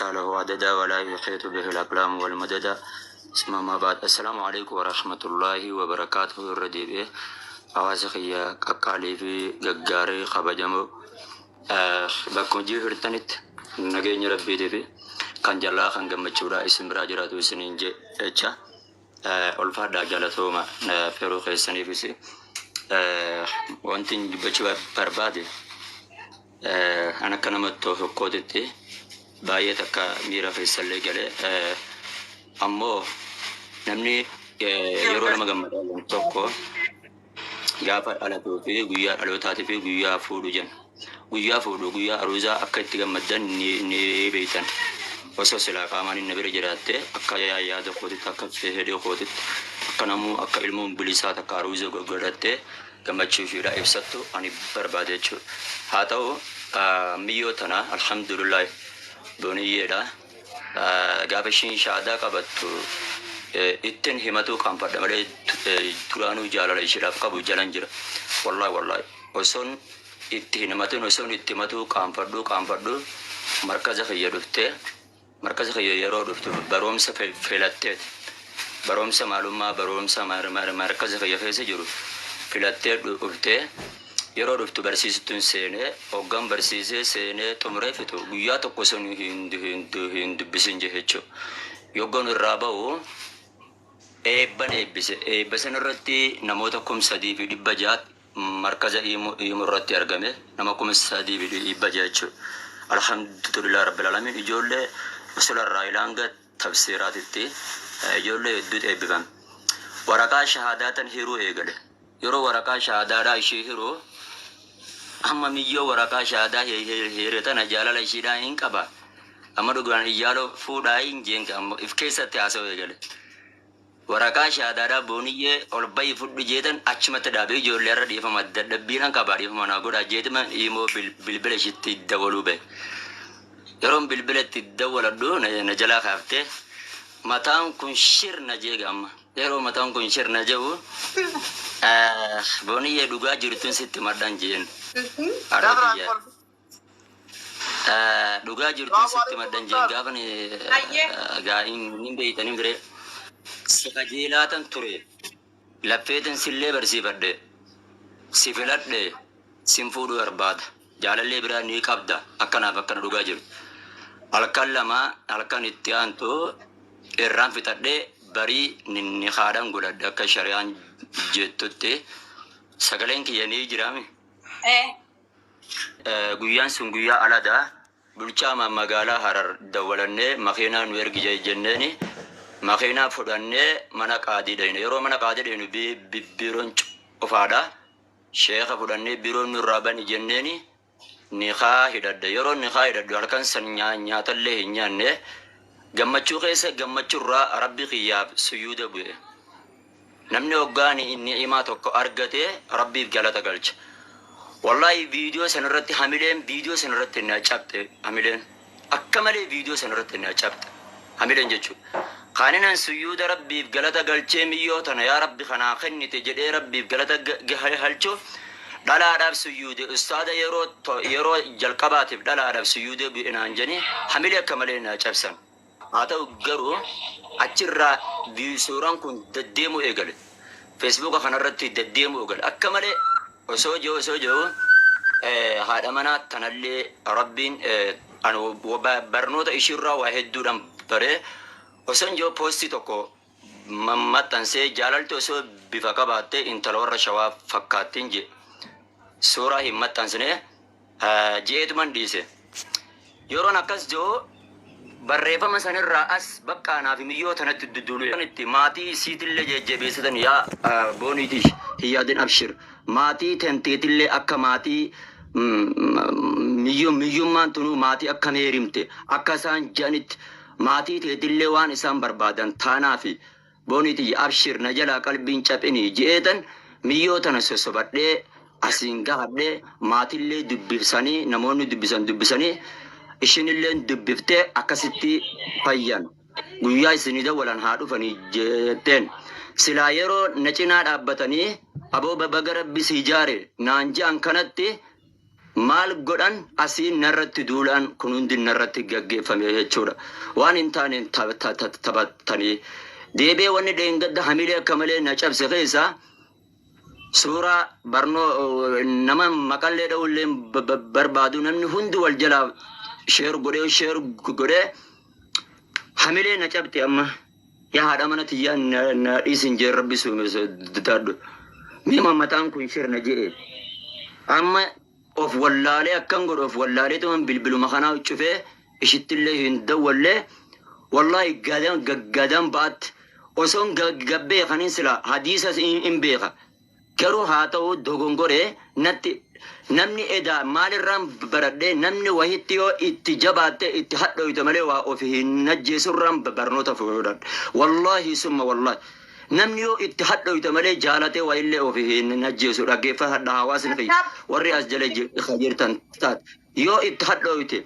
yuhsaa lahu adadaa wa laa yuhiitu bihil aqlaamu wal madadaa. Summa ammaa ba'd. Assalaamu aleykum wa rahmatullaahi wa barakaatuhu. Irra deebi'ee hawaasa kiyya qaqqaalii fi gaggaarii kabajamoo bakkuma jirtanitti nageenya rabbiitii fi kan jallaa kan gammachuudhaa isin biraa jiraatu isiniin jecha. Ulfaadhaa, galatooma feruu keessaniifis. Wanti dubbachuu barbaade, an akka nama tokkootitti baay'ee takka miira keessallee galee, ammoo namni yeroo nama gammadaa tokko gaafa dhalatuu fi guyyaa dhalootaatii fi guyyaa fuudhu jenna. Guyyaa fuudhu, guyyaa aruuzaa akka itti gammaddan ni beektan. Osoo silaa qaamaan inni bira jiraatte, akka yaada kootitti, akka fedhii kootitti, akka namuu akka ilmoon bilisaa takka aruuza godhattee gammachuu ishiidhaa ibsattu ani barbaade jechuudha. Haa ta'u, miyyoo tana alhamdulillah booniyyeedha. Gaafa ishiin shaadaa qabattu ittiin himatuu qaanfadha malee duraanuu jaalala ishiidhaaf qabu jalan jira. Wallaahi wallaahi osoon itti hin himatin, osoon itti himatuu qaanfadhu qaanfadhu, markaza kiyya dhuftee, markaza kiyya yeroo dhuftu baroomsa filatteeti. Baroomsa maalummaa baroomsa markaza kiyya keessa jiru filattee dhuftee, yeroo dhuftu barsiistuun seenee, hoggan barsiisee seenee xumuree fixu guyyaa tokko sun hin dubbisin jechuudha. Yoggan irraa ba'u eebban eebbise. Eebba sana irratti namoota 3600 markaza Imu irratti argame, nama 3600 jechuudha. Alhamdulillah rabbil alamin, ijoollee usularraa ilaanga tafsiiraatitti ijoollee hedduutu eebbifame. Waraqaa shahaadaatan hiruu eegale. Yeroo waraqaa shahaadaadhaa ishee hiruu, amma miyyoo waraqaa shahaadaa hire tana jaalala ishiidhaa hin qaba. Amma dhugaan iyyaaloo fuudhaa hin jeen, amma if keessatti haasa'u eegale. Waraqaa shahaadaadhaa booniyyee ol bahi fudhu jeetan achumatti dhaabe. Ijoollee irra dhiifama, dadhabbiidhaan qabaa, dhiifama naa godhaa jeetuma immoo bilbila ishitti dawwaluu bahe. Yeroon bilbila itti dawwaladhu na jalaa kaaftee, mataan kun shirna jeega amma. Yeroo mataan kun shirna jedhu, booniyyee dhugaa jirtuun sitti madhan jeen. Haadha kiyya. Dhugaa jirtuun sitti madhan jeen gaafa hin beeytanii ture. Si qajeelaatan ture. Laffeetin sillee barsiifadhe. Si filadhe. Sin fuudhuu barbaada. Jaalallee biraa ni qabda. Akkanaaf akkana dhugaa jirtu. Halkan 2, halkan itti aantu irraan fixadhee barii nikaadhaan godhadhe akka shari'aan jettutti. Sagaleen kiyya ni jiraami. Guyyaan sun guyyaa aladaa bulchaa magaalaa Harar dawwalannee makiinaa nu ergi jenneeni makiinaa fudhannee mana qaadii dhayne. Yeroo mana qaadii dhaynu biiroon cufaadha. Sheeka fudhannee biiroon nurraa bani jenneeni nikaa hidhadhe. Yeroo nikaa hidhadhu halkan san nyaatallee hin nyaanne. Gammachuu keessa gammachurraa rabbi kiyyaaf suyuuda bu'e. Namni hoggaa ni'imaa tokko argate rabbiif galata galcha. Wallaahi viidiyoo sanarratti hamileen, viidiyoo sanarratti na cabxe hamileen. Akka malee viidiyoo sanarratti na cabxe hamileen jechuudha. Kaaninan suyuuda rabbiif galata galchee miyyoo tana yaa rabbi kanaa kennite jedhee rabbiif galata galchuuf dhalaadhaaf suyuude, ustaada yeroo jalqabaatiif dhalaadhaaf suyuudee bu'e naan jedhanii hamilee akka malee na cabsan. Haa ta'u garuu achirraa suuraan kun deddeemuu eegale. Feesbuuka kanarratti deddeemuu eegale. Akka malee osoo jiru haadha manaa tanallee rabbiin barnoota ishiirraa waa hedduudhaan baree osoo jiru poostii tokko maxxansee, jaalalti osoo bifa qabaatte intala warra Shawaa fakkaattiin jedhe. Suuraa hin maxxansine, je'eetuman dhiise. Yeroon akkas jiru barreeffama sanirraa as baqqaanaa fi miyyoo tanatti dudduulu. Itti maatii isiitillee jajjabeessitan, yaa booniitish hin yaadin, abshir. Maatii tenteetillee akka maatii miyyummaan tunuu maatii akka heerimte akka isaan jedhanitti maatii teetillee waan isaan barbaadan taanaa fi booniitii abshir na jalaa qalbiin caphinii je'eetan miyyoo tana sossobadhee asiin gahadhee, maatillee dubbisanii, namoonni dubbisan dubbisanii, ishinillee dubbiftee akkasitti fayyan. Guyyaa isinii dawwalan haa dhufanii jetteen. Silaa yeroo na cinaa dhaabbatanii aboo baga rabbi si ijaare naan je'an kanatti. Maal godhan asiin narratti duulaan kun hundi narratti gaggeeffame jechuudha. Waan hin taaneen taphatanii. Deebi'ee wanni dheengadda hamilee akka malee na cabse keessaa suuraa barnoo nama maqallee dha'ullee barbaadu namni hundi wal jalaa share godhee share godhee hamilee na cabxe amma. Yaa haadha mana tiyyaa na dhiisin jee rabbi sodaadhu. Miima mataan kun shirna jedhe. Amma of wallaalee akkan godhu of wallaalee tuman bilbiluma kanaa cufee ishittillee hin dawwallee wallaahi gadan gadan ba'atti osoon gabbee kanin sila hadiisa hin beeka. Garuu haa ta'u dogongoree natti namni edaa maalirraan baradhee namni wahitti yoo itti jabaatte itti hadhooyte malee waa ofi hin ajjeesurraan barnoota fudhadhe. Wallaahi summa wallaahi. Namni yoo itti hadhooyte malee jaalatee wayillee ofi hin ajjeesu dhaggeeffadha hawaasni kiyya warri as jala jirtan taate yoo itti hadhooyte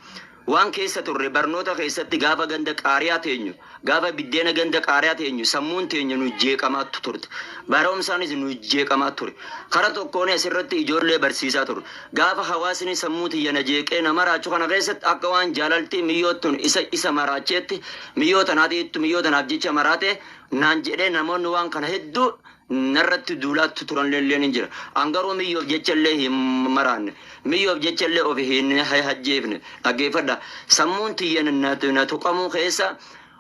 waan keessa turre barnoota keessatti gaafa ganda qaariyaa teenyu gaafa biddeena ganda qaariyaa teenyu sammuun teenya nu jeeqamaa turte barumsaanis nu jeeqamaa ture kara tokkoon asirratti ijoollee barsiisaa ture gaafa hawaasni sammuu tiyya na jeeqee na maraachu kana keessatti akka waan jaalaltii miyyoottun isa maraacheetti miyyoo tanaatiittu miyyoo tanaaf jecha maraate naan jedhee namoonni waan kana hedduu narratti duulaatti turan illee ni jira. An garuu miyyoof jecha illee hin maraanne. Miyyoof jecha illee of hin hajjeefne. Dhaggeeffadha. Sammuun tiyya na tuqamuu keessa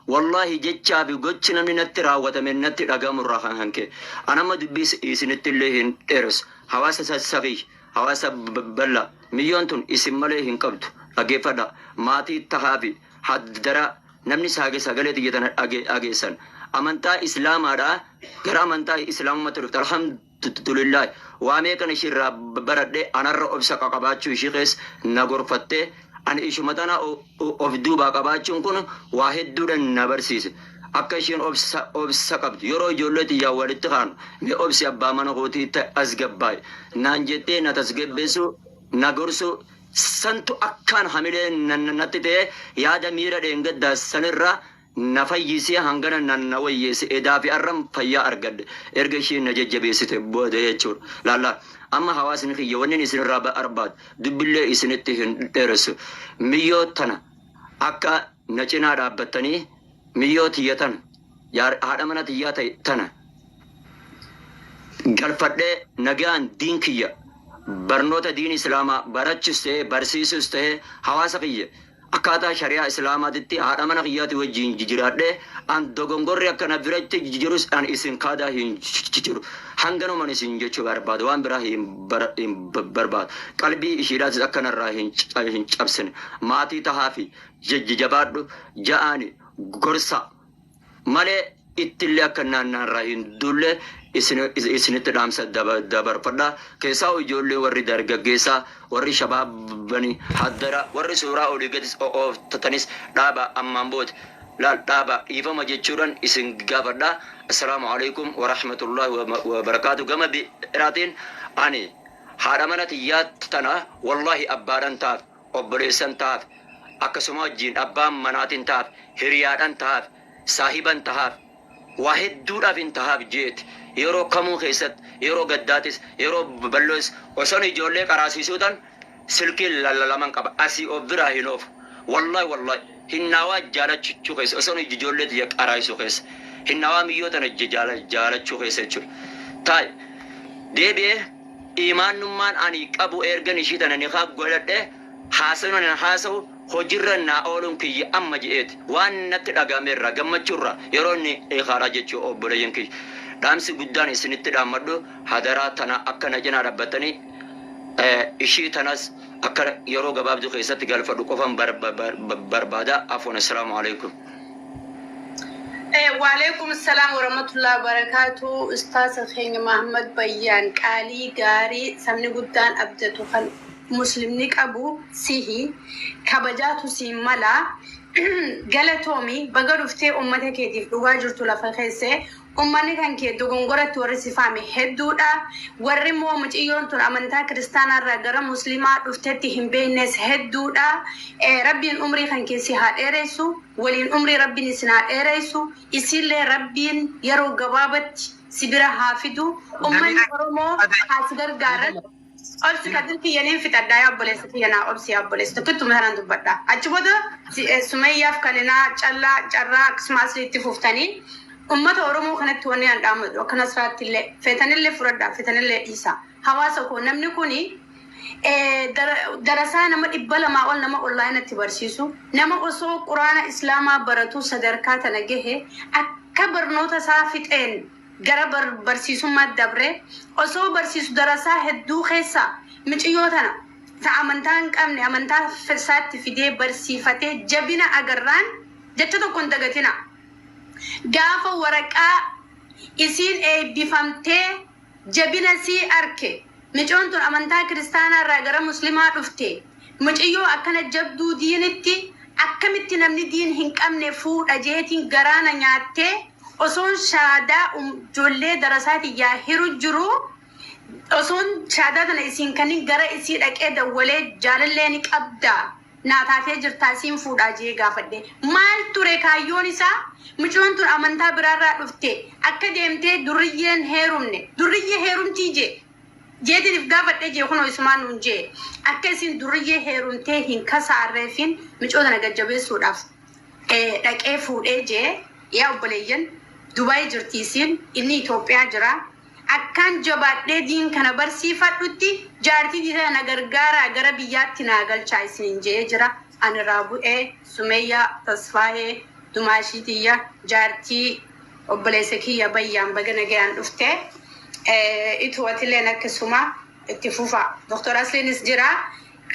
wallaahi jechaa fi gochi namni natti raawwatame natti dhagahamu irraa kan hanke. An amma dubbii isinitti illee hin dheeressu. Hawaasa sassafii, hawaasa bal'aa. Miyyoon tun isin malee hin qabdu. Dhaggeeffadha. Maatii tahaa fi haddara namni sagalee tiyya tana dhageessan. Amantaa Islaamaadhaa gara amantaa Islaamummaatti dhufte. Alhamdulillah. Waa meeqan ishiirraa baradhe anarra obsa qabaachuu ishii keessa na gorfattee ani ishuma tana of duubaa qabaachuun kun waa hedduudhaan na barsiise. Akka isheen obsa qabdu yeroo ijoollee xiyyaa walitti kaanu mee obsi abbaa mana kootii as gabbaa'e naan jettee na tasgabbeessu na gorsu santu akkaan hamilee natti ta'e yaada miira dheengaddaa sanirraa na fayyisee hangana na wayyeesse edaa fi arram fayyaa argadhe erga isheen na jajjabeessite booda jechuudha. Laallaa amma hawaasni kiyya wanni isinirraa barbaadu dubbillee isinitti hin dheeressu. Miyyoo tana akka na cinaa dhaabbattanii miyyoo tiyya tana haadha mana tiyyaa ta'e tana galfadhee nagaan diin kiyya barnoota diin islaamaa barachus ta'e barsiisus ta'e hawaasa kiyya akkaataa shari'aa islaamaatitti haadha mana kiyyaati wajjin jiraadhee an dogongorri akka na biratti jirus an isin kaadaa hin jiru hanganuman isin jechuu barbaadu waan biraa hin barbaadu qalbii ishiidhaatis akka narraa hin cabsine maatii tahaa fi jabaadhu ja'aani gorsa malee ittillee akka naannaarraa hin dulle isinitti dhaamsa dabarfadha. Keessaa ijoollee warri dargaggeessaa warri shabaabani haddara warri suuraa olii gadi ooftatanis dhaaba ammaan booda laal dhaaba dhiifama jechuudhaan isin gaafadha. Assalaamu alaikum wa rahmatullahi wa barakaatu. Gama biraatiin ani haadha mana tiyyaa tana wallahi abbaadhaan taaf obboleessan taaf akkasuma wajjin abbaan manaatiin taaf hiriyaadhaan taaf saahiban tahaaf waa hedduudhaaf hin tahaaf jeeti yeroo kamuu keessatti yeroo gaddaatis yeroo bal'oos osoon ijoollee qaraasisuu tan silkii lallaman qaba asii of biraa hin oofu wallahi wallahi hinnaawaa jaalachuu keessa osoon ijoollee tiyya qaraasisuu keessa hinnaawaa miyyoo tana jaalachuu keessa jechuudha. Taa'e deebi'ee imaannummaan ani qabu ergan ishii tana nikaa godhadhe haasawni na haasa'u hojiirra naa ooluun kiyya amma je'eeti waan natti dhagahameerra gammachuurra yeroo inni kaadhaa jechuu obboleeyyan kiyya. Dhaamsi guddaan isinitti dhaammadhu hadaraa tana akka na cinaa dhaabbattanii ishii tanas akka yeroo gabaabduu keessatti galfadhu qofan barbaada. Afuun assalaamu alaikum. Waalaikum salaam warahmatullahi wabarakatuh. Ustaaza keenya Muhammad Bayyaan qaalii gaarii sabni guddaan abdatu kan muslimni qabu sihi kabajaatu siin mala galatoomi baga dhuftee ummata keetiif dhugaa jirtu lafa keessee ummanni kan kee dogongoratti warri si faame hedduudha. Warri immoo mucayyoon tun amantaa kiristaanaarraa gara muslimaa dhuftetti hin beeknes hedduudha. Rabbiin umrii kan kee si haa dheeressu. Waliin umrii rabbiin isin haa dheeressu. Isillee rabbiin yeroo gabaabatti si bira haa fidu. Ummanni Oromoo haa si gargaaran. Obsi Kadir kiyyaniin fixadhaa yaa obboleessa kiyya naa obsi yaa obboleessa tokkittuma sanaan dubbadha. Achi booda Sumayyaaf kaninaa callaa carraa akkasuma asliitti fuftanii ummata Oromoo kanatti wanni an dhaamadhu akka Nasraatti illee feetanillee fudhadhaa feetanillee dhiisa. Hawaasa koo namni kuni darasaa nama 200 ol nama onlaayinatti barsiisu nama osoo quraana islaamaa baratu sadarkaa tana gahe akka barnoota isaa fixeen gara barsiisummaatti dabre osoo barsiisu darasaa hedduu keessa miciyyoo tana ta amantaa hin qabne amantaa isaatti fidee barsiifatee jabina agarraan jecha tokko hin dagatina. Gaafa waraqaa isiin eebbifamtee jabina sii arke micoon tun amantaa kiristaanaa irraa gara muslimaa dhufte muciyyoo akkana jabduu diinitti akkamitti namni diin hin qabne fuudha jeetiin garaana nyaattee osoon shaadaa ijoollee darasaati yaa hiru jiru osoon shaadaa tana isiin kanin gara isii dhaqee dawwalee jaalallee ni qabda naa taatee jirtaa isiin fuudhaa jee gaafadhe. Maal ture kaayyoon isaa? Mucoon tun amantaa biraarraa dhufte akka deemtee durriyyeen heerumne durriyyee heerumtii jee jeetiniif gaafadhe jee kunoo isumaan nuun jee akka isin durriyyee heerumtee hin kasaarreefin micoo tana gajjabeessuudhaaf dhaqee fuudhee jee. Yaa obboleeyyan, Dubaay jirti isiin, inni Itoophiyaa jira. Akkaan jabaadhee diin kana barsiifadhutti jaartii tiyya na gargaaraa gara biyyaatti naa galchaa isiniin je'ee jira. Ani irraa bu'ee Sumeeyyaa Tasfaayee dumaashii tiyya jaartii obboleessa kiyya Bayyaan baga nagayaan dhufte. Ituu atileen akkasuma itti fufaa. Doktor Asliinis jira.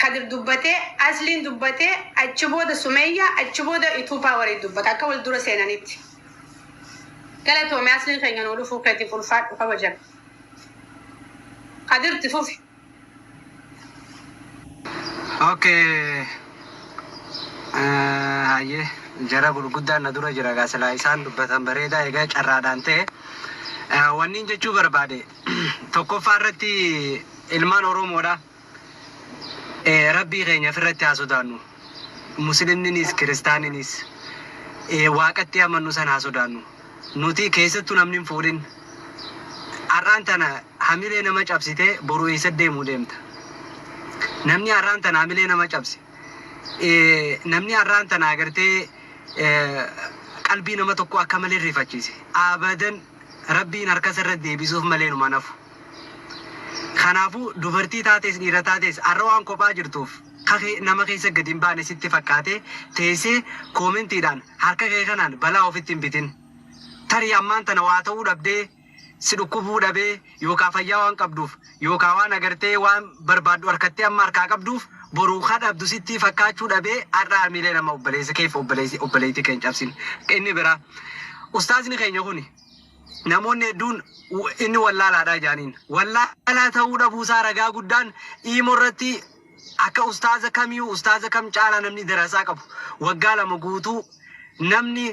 Kadir dubbate, Asliin dubbate, achi booda Sumeeyyaa, achi booda Ituu Paawarii dubbata akka wal dura seenanitti. Galatoomi Asliin keenya nuu dhufuu keetiif ulfaadhu kabajami. Kadir itti fufi. Okay. Hayyee jara gurguddaan na dura jira gaa silaa isaan dubbatan bareedaa egaa carraadhaan ta'e. Wanniin jechuu barbaade tokkoffaa irratti ilmaan Oromoodha. Rabbii keenya ofirratti haa sodaannu. Muslimninis kiristaaninis waaqatti amannu sana haa sodaannu. Nuti keessattuu namni hin fuudhin har'aan tana hamilee nama cabsitee boru eessa deemuu deemta. Namni har'aan tana hamilee nama cabse namni har'aan tana agartee qalbii nama tokko akka malee rifachiise abadan Rabbiin harka isarra deebisuuf malee numa nafu. Kanaafuu dubartii taates dhiira taates har'a waan kophaa jirtuuf kakee nama keessa gadi hin baane sitti fakkaatee teessee koomentiidhaan harka kee kanaan balaa ofitti hin bitin. Tarii ammaan tana waa ta'uu dhabdee si dhukkubuu dhabee yookaa fayyaa waan qabduuf yookaa waan agartee waan barbaaddu harkattee amma harkaa qabduuf boruu ka dhabdu sitti fakkaachuu dhabee har'a hamilee nama obboleessa keef obboleettii kee hin cabsin. Inni biraa ustaazni keenya kuni namoonni hedduun inni wallaalaadha jaaniin. Wallaalaa ta'uu dhabuusaa ragaa guddaan iimo irratti akka ustaaza kamiyyuu ustaaza kam caalaa namni darasaa qabu waggaa 2 guutuu namni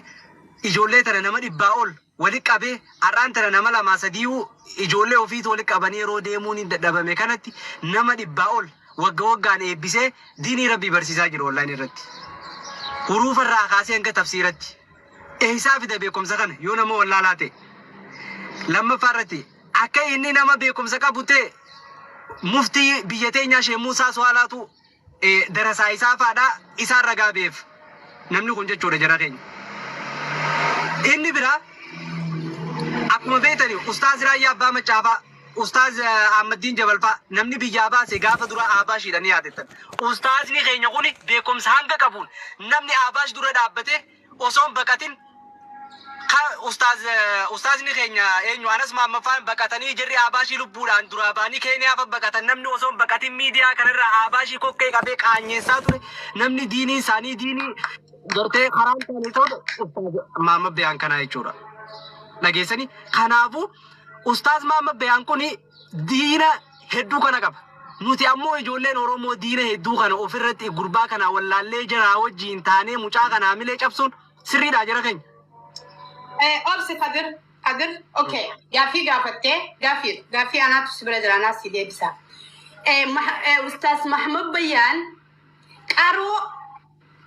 ijoollee tana nama 100 ol wali qabee har'aan tana nama 2 3 ijoollee ofiitu wali qabanii yeroo deemuun hin dadhabame kanatti nama 100 ol wagga waggaan eebbisee diinii rabbii barsiisaa jiru online irratti. Huruufa irraa kaasee hanga tafsiiratti. Eessaa fida beekumsa kana yoo nama wallaalaa ta'e? Lammaffaa irratti akka inni nama beekumsa qabu ta'e muftii biyya teenyaa Sheek Muusaa Suwaalaatu darasaa isaa faadhaa isaan ragaa beef namni kun jechuudha jara keenya. Inni biraa akkuma beektani Ustaaz Raayyaa Abbaa Macaafaa Ustaaz Ahmaddiin Jabal faa namni biyyaa baase gaafa duraa Ahbaashiidha ni yaadattan. Ustaazni keenya kuni beekumsa hanga qabuun namni Ahbaash dura dhaabbate osoo hin baqatin ka ustaaz ustaazni keenya eenyu Anas Maammaffaan baqatanii jarri Ahbaashii lubbuudhaan duraa ba'anii Keeniyaa fa baqatan namni osoo hin baqatin miidiyaa kanarraa Ahbaashii kokkee qabee qaanyeessaa ture namni diinii isaanii diinii gartee karaa hin taane ta'u ustaaz Maamma Beyaan kanaa jechuudha. Dhageessanii kanaafuu Ustaaz Mahammad Bayaan kun diina hedduu kana qaba. Nuti ammoo ijoolleen Oromoo diina hedduu kana ofirratti gurbaa kana wallaallee jaraa wajjiin taanee mucaa kana hamilee cabsuun sirriidhaa jara keenya. Obsi Kadir, Kadir, okay. Gaaffii gaafattee, gaaffii, gaaffii anaatu si bira jira, anaas si deebisa. Ustaaz Mahammad Bayyaan qaroo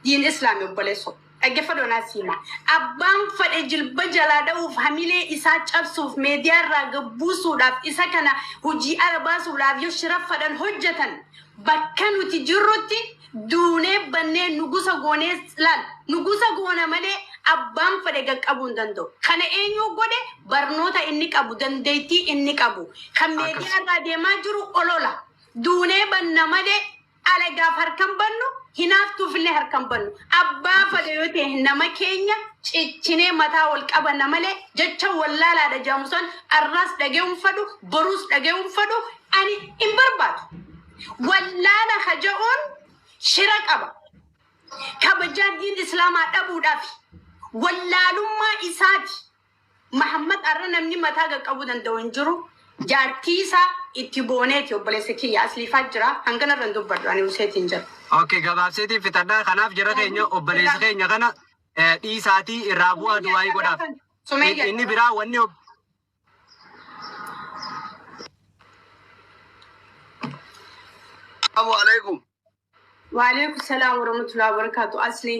diin islaami obboleessoo. Dhaggeeffadhu naasima. Abbaan fedhe jilba jalaa dha'uuf, hamilee isaa cabsuuf, meediyaa irraa gabbuusuudhaaf, isa kana hojii ala baasuudhaaf yoo shira fedhan hojjetan, bakka nuti jirrutti duunee bannee nugusa goonee laal, nugusa goona malee abbaan fedhe qaqqabuu hin danda'u. Kana eenyu godhe? Barnoota inni qabu, dandeettii inni qabu. Kan meediyaa irraa deemaa jiru olola. Duunee banna malee alagaaf harkan bannu, hinaaftuufillee harkan bannu. Abbaa fedhe yoo ta'e nama keenya ciccinee mataa wal qabanna malee jecha wallaalaadha jaamusan arraas dhaga'uun fedhu, boruus dhaga'uun fedhu, ani hin barbaadu. Wallaala haja'uun shira qaba. Kabajaa diin islaamaa dhabuudhaaf wallaalummaa isaati. Mahammad arra namni mataa qaqqabuu danda'u hin jiru. Jaartii isaa itti booneeti, obboleessa kiyya asliifaa jira. Hangana irra hin dubbadhu, ani useetiin jira. Okay, gabaabseetiin fixadhaa. Kanaaf jara keenya, obboleessa keenya kana dhiisaatii irraa bu'aa du'aayii godhaaf. Sumayya. Inni biraa wanni Assalamu alaikum. Waalaikum salaam warahmatullahi wabarakatuh. Asli.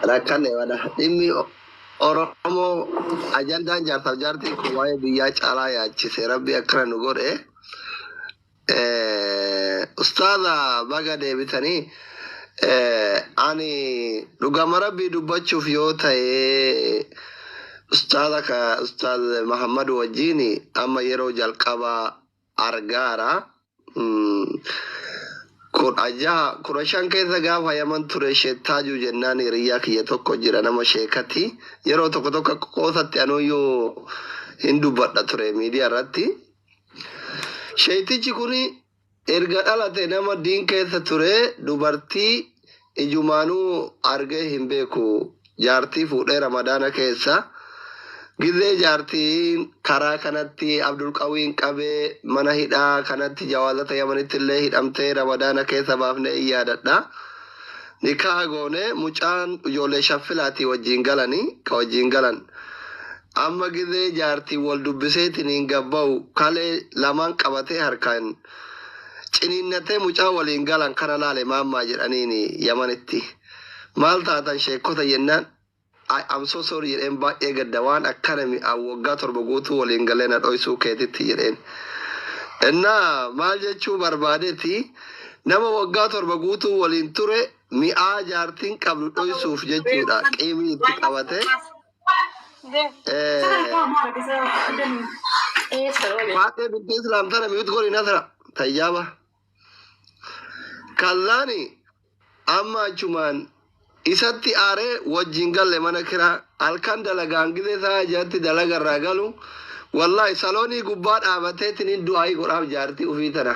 Rakkanne wada dhimmi Oromoo ajandaan jaarsaaf jaartii kun waa'ee biyyaa caalaa yaachise, rabbi akkana nu godhe. Ustaaza, baga deebitanii. Ani dhugama rabbii dubbachuuf yoo ta'e, ustaaza ka ustaaz Muhammad wajjin amma yeroo jalqabaa argaara. 16, 15 keessa gaafa Yaman ture, sheettaajuu jennaan hiriyyaa kiyya tokko jira, nama sheekati. Yeroo tokko tokko akka qoosatti anuyyuu hin dubbadha ture miidiyaa irratti. Sheetichi kun erga dhalate nama diin keessa ture, dubartii ijumaanuu argee hin beeku. Jaartii fuudhee Ramadaana keessa. Gizee jaartiin karaa kanatti Abdulqawiin qabee mana hidhaa kanatti jawaazata Yamanitti illee hidhamtee Ramadaana keessa baafnee in yaadadha. Nikaa goone, mucaan ijoollee shaffilaatii wajjin galanii ka wajjin galan. Amma gizee jaartiin wal dubbiseetiin hin gabba'u, kalee lamaan qabatee harkaan ciniinnatee mucaa waliin galan kana laale, maammaa jedhaniin Yamanitti. Maal taatan sheekota jennaan, "I am so sorry" jedheen, baay'ee gadda waan akkana mi'aa waggaa 7 guutuu waliin galee na dhoysuu keetitti jedheen. Innaa maal jechuu barbaadeeti, nama waggaa 7 guutuu waliin ture mi'aa jaartiin qabdu dhoysuuf jechuudha qiimii itti qabate. Faaxee binti Islaam tana mute godhi, Nasra tayyaaba. Kallaani amma achumaan isatti aaree wajjin galle mana kiraa. Halkan dalagaan gizee isaa jatti dalagarraa galu, wallahi saloonii gubbaa dhaabateetiin du'aayii godhaaf jaartii ufii tana.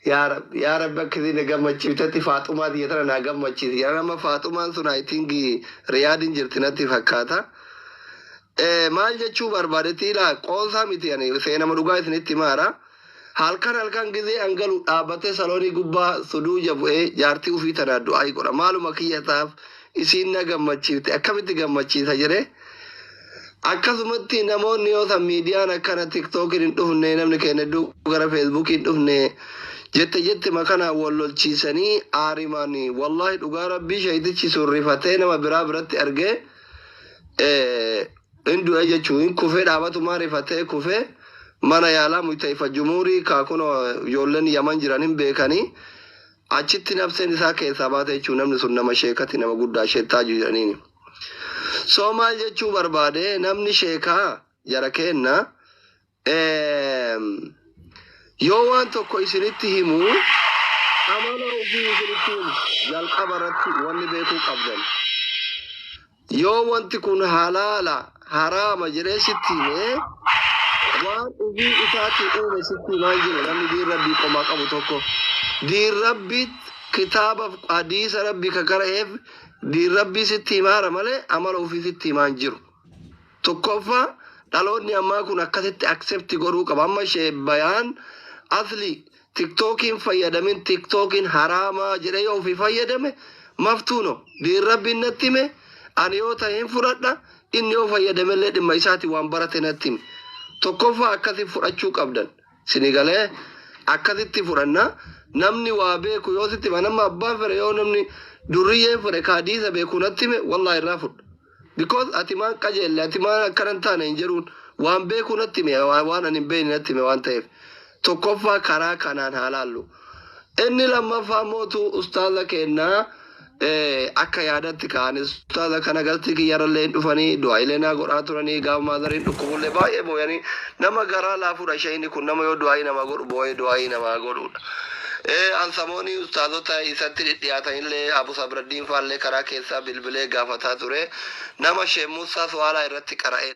Yaa Rabbi, yaa Rabbi, akkasii na gammachiiftetti, Faaxumaa tiyya tana naa gammachiisi. Yaa nama, Faaxumaan sun I think Riyaadin jirti natti fakkaata. Maal jechuu barbaadetti, ilaa, qoosaa miti, ani seenama dhugaa isinitti himaara. Halkan halkan gizee an galu dhaabbatee saloonii gubbaa suduuja bu'ee jaartii ufii tanaa du'aayii godha. Maaluma kiyya taaf isiin na gammachiifte, akkamitti gammachiisa jedhee. Akkasumatti namoonni yoo san miidiyaan akkana TikTokiin hin dhufne, namni keenya hedduu gara Facebookii hin dhufne, jette jette makanaa wal lolchiisanii aarimaan, wallahi dhugaa rabbii, sheeytichi sun rifatee nama biraa biratti argee hin du'e jechuu, hin kufee, dhaabatumaa rifatee kufee mana yaalaa muytaifa jumuurii kaakunoo ijoolleen Yaman jiran hin beekanii, achitti nafseen isaa keessaa baate jechuu. Namni sun nama sheekati, nama guddaa, sheettaaju jedhaniini. So maal jechuu barbaade, namni sheekaa jara kenna yoo waan tokko isinitti himu, amala ofii isinitti himu. Jalqaba irratti wanni beekuu qabdan, yoo wanti kun halaala haraama jedhee sitti hime, waan ofii isaatii uume sitti himaa hin jiru. Namni diin rabbii qomaa qabu tokko diin rabbii kitaaba hadiisa rabbii ka qara'eef diin rabbii sitti himaara malee amala ofii sitti himaa hin jiru. Tokkoffaa, dhaloonni ammaa kun akkasitti accept godhuu qaba. Amma ishee bayaan asli TikTokiin fayyadamin, TikTokiin haraamaa jedhee yoo ofii fayyadame, maftuuno diin rabbiin natti hime, ani yoo ta'e hin fudhadha, inni yoo fayyadamellee dhimma isaati, waan barate natti hime. Tokkoffaa akkasi fudhachuu qabdan. Sini galee? Akkasitti fudhanna. Namni waa beeku yoo sitti hima, nama abbaan fedhe, yoo namni durriyyeen fedhe kaadiisa beeku natti hime, wallahi irraa fudha. Because ati maan qajeelle, ati maan akkana hin taane hin jedhuun, waan beeku natti hime, waan ani hin beekne natti hime waan ta'eef. Tokkoffaa karaa kanaan haa laallu. Inni lammaffaa mootu ustaaza kennaa akka yaadatti ka'anis ustaaza kana galtii kiyyarallee hin dhufanii du'aayilee naa godhaa turanii. Gaafa maazariin dhukkubullee baay'ee booyanii, nama garaa laafuudha. Isheen kun nama yoo du'aayii nama godhu boo'ee du'aayii namaa godhuudha. Ansamoonni ustaazota isatti dhidhiyaatanillee, Abu Sabraddiin faallee karaa keessaa bilbilee gaafataa ture. Nama Sheek Musaa Suwaalaa irratti qara'ee.